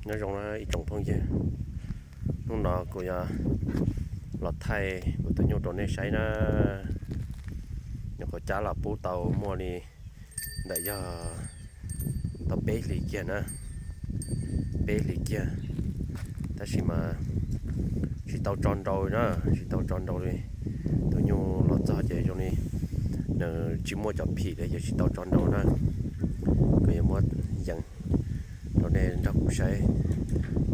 Nyob zoo na ib tsoom phooj ywg, hnub no kuv yuav los thaij kuv tus nyuj rau nej saib na. Nyuam qhuav cab los pub tau muaj li ntawm yog tau peb hlis kiag na, peb hlis kiag, tab sis mas tsis tau tso nrau na, tsis tau tso nrau li. Tus nyuj los txog ces zoo li nws tsis muaj cov phim li ces tsis tau tso nrau na. Kuv yuav muab yees rau nej nrog kuv saib.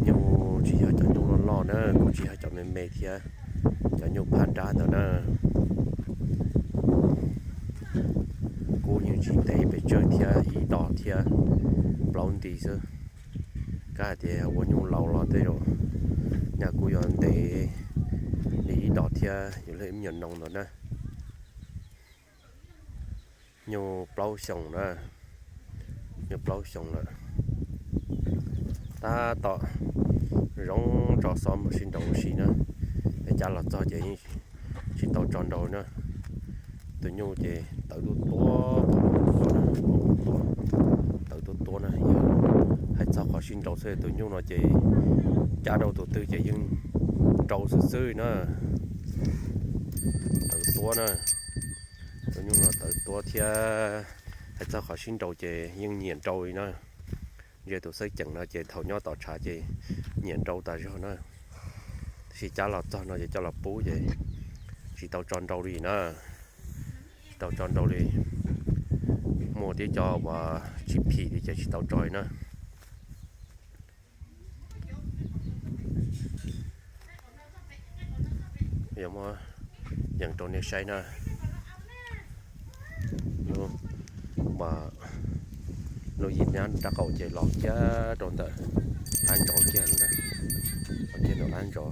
Nyuj tsis yog cov nyuj loj loj na, kuj tsis yog cov me me thiab, cov nyuj phaj nrab ntawd na. Kub yeej tsis ntev pes tsawg thiab, ib dos thiab plaub nti xwb. Kab hais tias ua nyuj laus los tej zaum nyaj kub yuav ntev li ib dos thiab, yus lub ib me nyuam noog ntawd na. Nyuj plaub xyoos na, nyuj plaub xyoos lawm. Tab tom zoo tso xob mus sib nraus ua si na, es cab los txog ces yeej tsis tau tso nrau na. Tus nyuj ces tawv tuab tuab, pom mus tuab, tawv tuab tuab na. Yog hais txog qhov sib nraus xwb tus nyuj no ces cab rau tus twg ces yeej nrau xwb xwb na. Tawv tuab na, tus nyuj no tawv tuab thiab. Hais txog qhov sib nraus ces yeej nyiam nrau li na. Ntsia tus xeeb ceem no ces thaum nyob tom tshav ces nyiam nrau tas zog na. Tab sis cab los txog no ces coj los pub ces tsis tau tso nrau li na. Tsis tau tso nrau li. Muaj tib co uas tsis phim li ces tsis tau tso li na. Yuav muab yees rau nej saib na. Lub, lub yim nyab rab qaum ces los kiag rau ntawm qab ntsov kiag na, los kiag ntawm qab ntsov.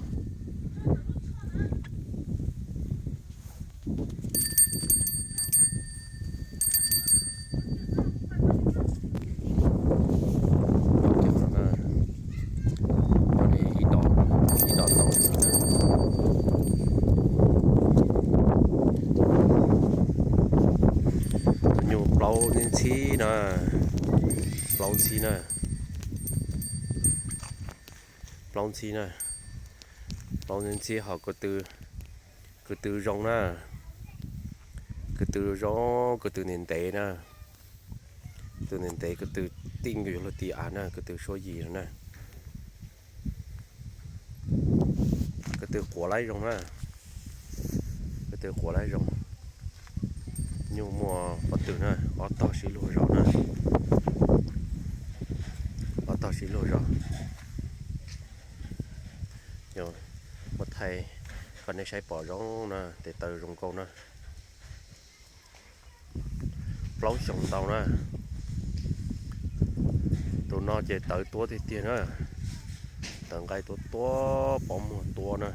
Ib dos tau. Tus nyuj plaub ntxhib na, plaub ntxhib na, plaub ntxhib na, plaub ntxhib ho ko tw zoo na, ko tw zoo, ko tw ntev ntev na, ko tw ntev ntev, ko tw tij nkawd yuav luag ti av na, ko tw suab yim no na. Ko tw quav laib zoo na, ko tw quav laib zoo. Nyuj muaj pob tw na, ob tog sib luag zos na, ob tog sib luag zos. Muab thaij kom nej saib pom zoo na, tes taw zoo nkauj na. Plaub xyoos ntau na. Tus no ces tawv tuab tiag tiag na, tawv nqaij tuab tuab, pob muag tuab na.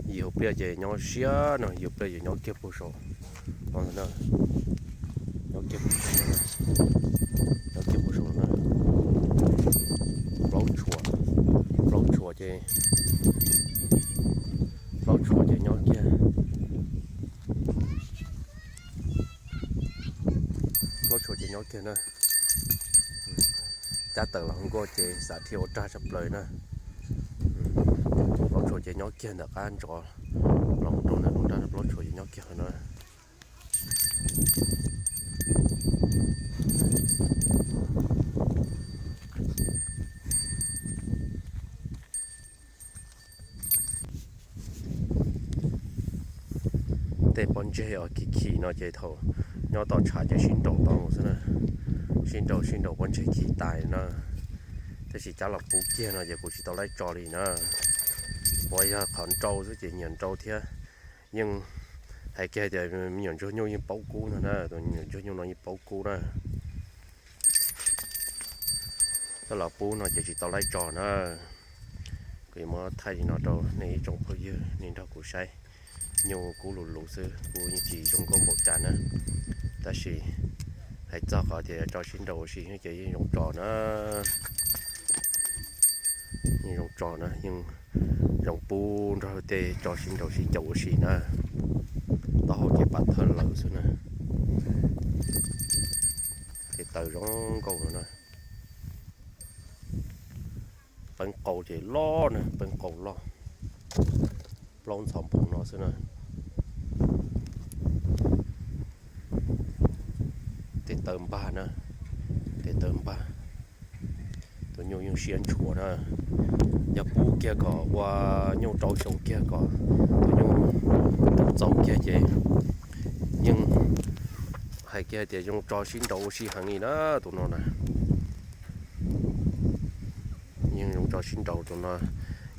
Yim hauv pliaj ces nyob siab no, yim hauv pliaj ces nyob kiag puag saum no, nyob kiag puag saum no, nyob kiag puag saum no na. Plaub tshuam, plaub tshuam ces, plaub tshuam ces nyob kiag, plaub tshuam ces nyob kiag na. Cab tawm los nkauj ces xav dhia ua rag tshaj plaws na. Plaub tshuam ces nyob kiag ntawm qab ntsov los mus rau ntawm lub nrab, plaub tshuam ces nyob kiag no na. Tej pob ntseg uas khim khim no ces thaum nyob tom tshav ces sib nraus tau xwb na. Sib nraus sib nraus pob ntseg khim tas na. Tab sis cab los pub kiag no ces kuv tsis tau laib tso li na. Uas yog qhov nrau xwb ces nyiam nrau thiab. Yeej hais kiag tias me nyuam ntsuag nyuj yeej paub kub ntag na, tus me nyuam ntsuag nyuj no yeej paub kub na. Coj los pub no ces tsis tau laib tso na. Kuv yuav muab thaij li no rau nej ib tsoom phooj ywg nej nrog kuv saib. Nyuj kub lus lus xwb, kub yeej tsis zoo nkauj npaum cas na. Tab sis hais txog qhov tias tso sib nraus ua si ces yeej zoo tso na. Yeej zoo tso na, yeej zoo pub nrog tej tso sib nraus sib caum ua si na. Taub hau ces pam thawj lawm xwb na. Ces tawv Zoo nkauj no na. Peeb qau ces loj na, peeb qau loj, plaub ntxhov nphoo no xwb na. Tes taw npag na, tes taw npag. Tus nyuj yeej siab ntshua na. Yog pub kiag kom ua nyuj rau xyoo kiag kom tus nyuj txaus kiag ces yeej hais kiag tias zoo tso sib nraus ua si heev li na. Tus no na, yeej zoo tso sib nraus. Tus no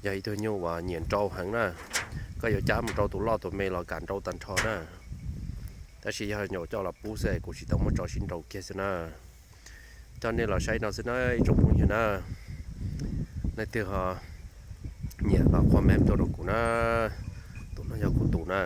yog ib tug nyuj uas nyiam nrau heev na. Koj yuav cab mus rau tus loj tus me los kam nrau tag nrho na. Tab sis yog nyuam coj los pub xwb, kuv tsis tau muab tso sib nraus kiag xwb na. Coj nej los saib no xwb na ib tsoom phooj ywg na. Leej twg ho nyiam los comment tuaj rau kuv na. Tus no yog kuv tus na.